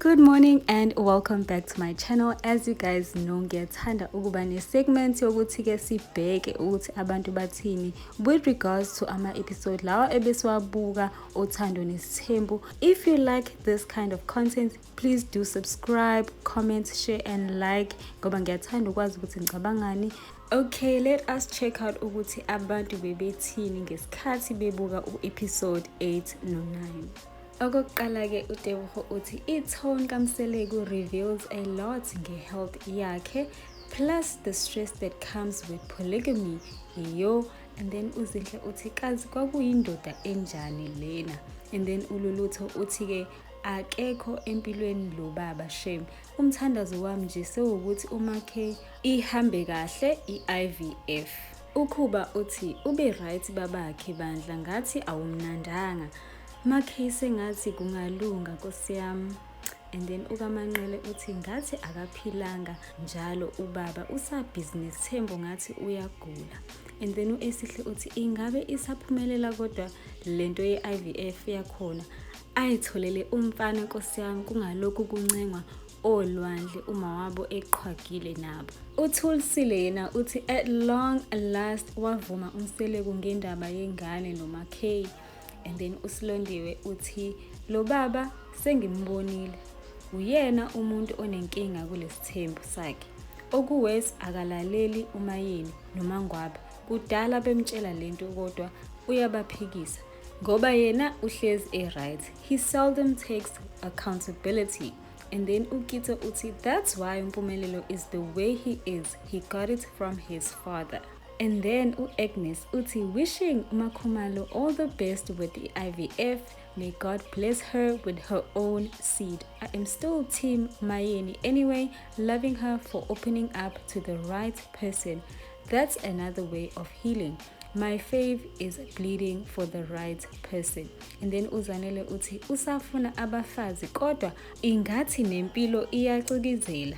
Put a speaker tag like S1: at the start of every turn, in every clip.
S1: Good morning and welcome back to my channel. As you guys know, ngiyathanda ukuba ne-segment yokuthi-ke sibheke ukuthi abantu bathini with regards to ama-episode lawa ebesiwabuka Uthando Nesithembu. If you like this kind of content, please do subscribe, comment, share and like ngoba ngiyathanda ukwazi ukuthi ngicabangani. Okay, let us check out ukuthi abantu bebethini ngesikhathi bebuka u-episode 8 no-9. Okokuqala-ke, uTebogo uthi i-tone kaMseleku reveals a lot nge-health yakhe, plus the stress that comes with polygamy, yo. And then uZinhle uthi kazi kwakuyindoda enjani lena. And then uLulutho uthi-ke akekho empilweni lo baba, shame. Umthandazo wami nje sewukuthi uMaK ihambe kahle i-IVF. Ukhuba uthi ube right babakhe bandla, ngathi awumnandanga MaK, sengathi kungalunga nkosi yami. And then uKamanqele uthi ngathi akaphilanga njalo ubaba, usabhizi nesithembu, ngathi uyagula. And then u-Esihle uthi ingabe isaphumelela kodwa lento ye-IVF yakhona, ayitholele umfana nkosi yami, kungalokhu kuncengwa olwandle uma wabo eqhwagile nabo. UThulisile yena uthi at long last wavuma uMseleku ngendaba yengane noMaK. And then uSilondiwe uthi lo baba sengimbonile, uyena umuntu onenkinga kulesithembu sakhe. Okuwes akalaleli uMayeni noMangwabe, kudala bemtshela lento kodwa uyabaphikisa ngoba yena uhlezi e-right. He seldom takes accountability. And then uKitso uthi that's why Mpumelelo is the way he is, he got it from his father. And then u-Agnes uthi wishing uMakhumalo all the best with the IVF. May God bless her with her own seed. I am still team Mayeni anyway, loving her for opening up to the right person. That's another way of healing. My fave is bleeding for the right person. And then uZanele uthi usafuna abafazi kodwa ingathi nempilo iyacikizela.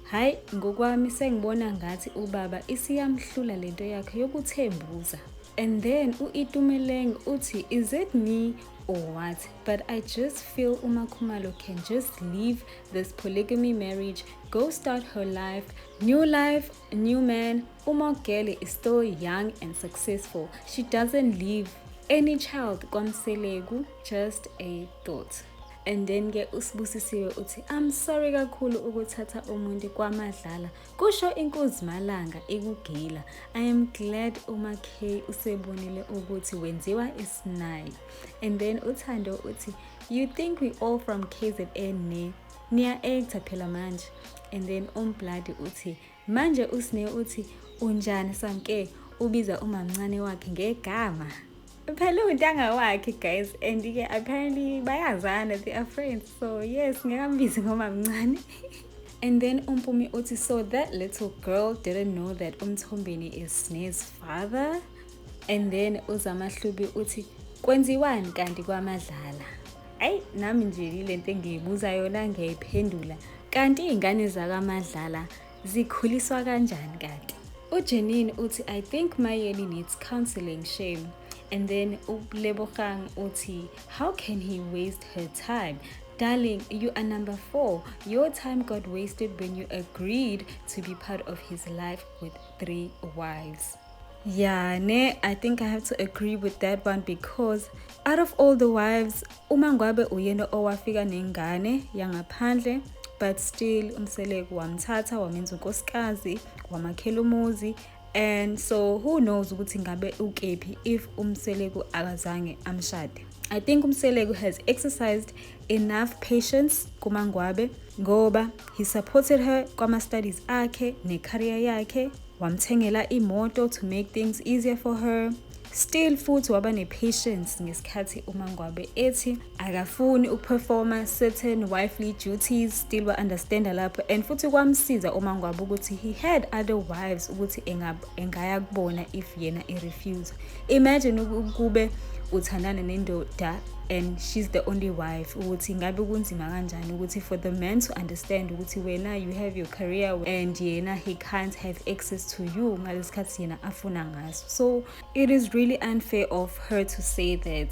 S1: Hayi, ngokwami sengibona ngathi ubaba isiyamhlula lento yakhe yokuthembuza. And then u-Itumeleng uthi is it me or what, but I just feel uMakhumalo can just leave this polygamy marriage, go start her life, new life, new man. UMogele is still young and successful. She doesn't leave any child kwaMseleku. Just a thought. And then ke uSibusisiwe uthi I'm sorry kakhulu ukuthatha umuntu kwaMadlala, kusho inkozi malanga ikugila. I am glad uma K usebonile ukuthi wenziwa isinayi. And then uThando uthi you think we all from KZN ne, niya-acta phela manje. And then uMbladi uthi manje uSine uthi unjani Samke, ubiza umamncane wakhe ngegama phela untanga wakhe, guys, and-ke apparently bayazana, they are friends, so yes, ngekambizi ngomamncane. And then uMpumi uthi so that little girl didn't know that uMthombeni is Sne's father. And then uZamahlubi uthi kwenziwani kanti kwaMadlala? Ayi, nami nje lento engiyibuza yona ngiyayiphendula, kanti iy'ngane zakaMadlala zikhuliswa kanjani kanti? UJenine uthi I think Mayeni needs counseling, shame. And then uLebogang uthi how can he waste her time? Darling, you are number 4. Your time got wasted when you agreed to be part of his life with 3 wives. Yeah, ne, I think I have to agree with that one because out of all the wives, uMangwabe uyena owafika nengane yangaphandle, but still uMseleku wamthatha wamenza unkosikazi, wamakhela umuzi, and so who knows ukuthi ngabe ukephi if uMseleku akazange amshade. I think uMseleku has exercised enough patience kuMangwabe ngoba he supported her kwama-studies akhe ne-career yakhe, wamthengela imoto to make things easier for her. Still futhi waba ne-patience ngesikhathi uMangwabe ethi akafuni ukuperforma certain wifely duties, still wa-understanda lapho, and futhi kwamsiza uMangwabe ukuthi he had other wives ukuthi engaya kubona if yena e-refuse. Imagine ukube Uthandana nendoda and she's the only wife, ukuthi ngabe kunzima kanjani ukuthi for the man to understand ukuthi wena you have your career and yena he can't have access to you ngalesikhathi yena afuna ngaso. So it is really unfair of her to say that.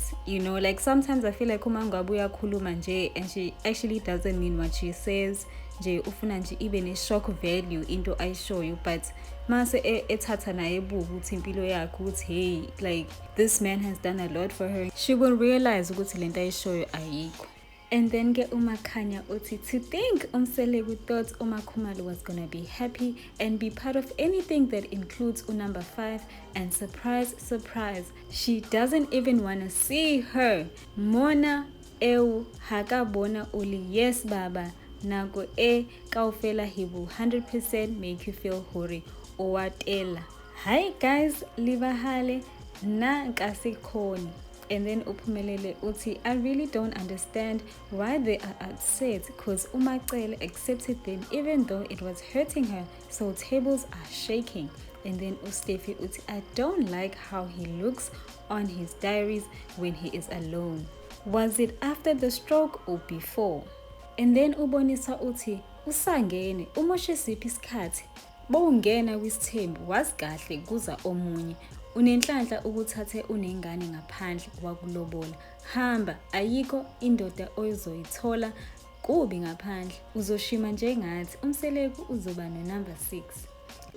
S1: Like, sometimes I feel like uma ngabe uyakhuluma nje and she actually doesn't mean what she says nje, ufuna nje ibe ne-shock value into ayishoyo, but mase ethatha naye ebuka ukuthi impilo yakhe, ukuthi hey, like, this man has done a lot for her, she will realize ukuthi lento ayishoyo ayikho. And then ke uMakhanya uthi, "To think uMseleku thought uMakhumalo was gonna be happy and be part of anything that includes unumber 5, and surprise, surprise, she doesn't even wanna see her. Mona eo hakabona uli yes baba nako e kaofela, he will 100% make you feel hore o wa tela. Hi guys, libahale na nka khoni." And then uPhumelele uthi, "I really don't understand why they are upset, 'cause uMacele accepted them even though it was hurting her, so tables are shaking." And then uSteffi uthi, "I don't like how he looks on his diaries when he is alone. Was it after the stroke or before?" And then ubonisa uthi, "Usangene, umoshe siphi isikhathi? Bowungena kwisithembu, wazi kahle kuza omunye. Unenhlanhla ukuthathe unengane ngaphandle wakulobola. Hamba, ayikho indoda ozoyithola, kubi ngaphandle. Uzoshima njengathi, uMseleku uzoba no-number 6."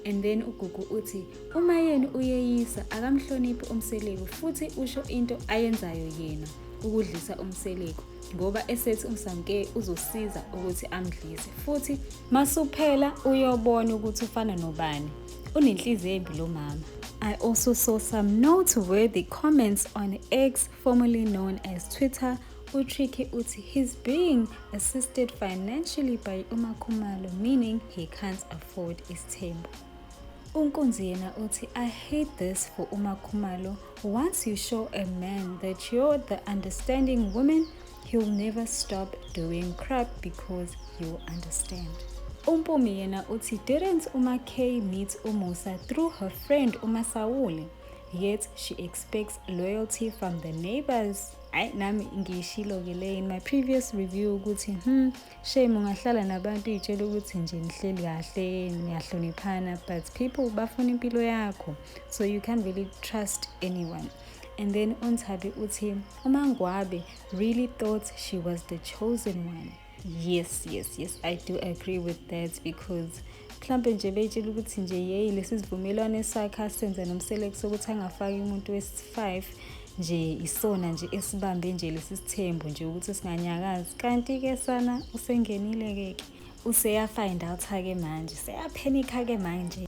S1: And then uGugu uthi, "Umayeni uyeyisa, akamhloniphi uMseleku futhi usho into ayenzayo yena ukudlisa uMseleku ngoba esethi uMsamke uzosiza ukuthi amdlise, futhi masuphela uyobona ukuthi ufana nobani. Unenhliziyo embi lo mama." I also saw some noteworthy comments on X, formerly known as Twitter. UTricky uthi, "He's being assisted financially by uMakhumalo, meaning he can't afford isithembu." UNkunzi yena uthi, "I hate this for uMakhumalo. Once you show a man that you're the understanding woman, he'll never stop doing crap because you understand." UMpumi yena uthi, "Didn't uMaK meet uMusa through her friend uMasawule? Yet she expects loyalty from the neighbors." Hayi, nami ngiyishilo-ke le in my previous review ukuthi shame, ungahlala nabantu uy'tshela ukuthi nje nihleli kahle, niyahloniphana, but people bafuna impilo yakho, so you can't really trust anyone. And then uNthabi uthi, "UMangwabe really thought she was the chosen one." Yes, I do agree with that, because mhlampe nje beyitshela ukuthi nje yeyi, lesi sivumelwano esakhe asenza noMseleku sokuthi angafaki umuntu wesi-5 nje, isona nje esibambe nje lesi sithembu nje ukuthi singanyakazi. Kanti-ke sana usengenile-ke ke, useya-find out-ke manje, seyaphenikha-ke manje.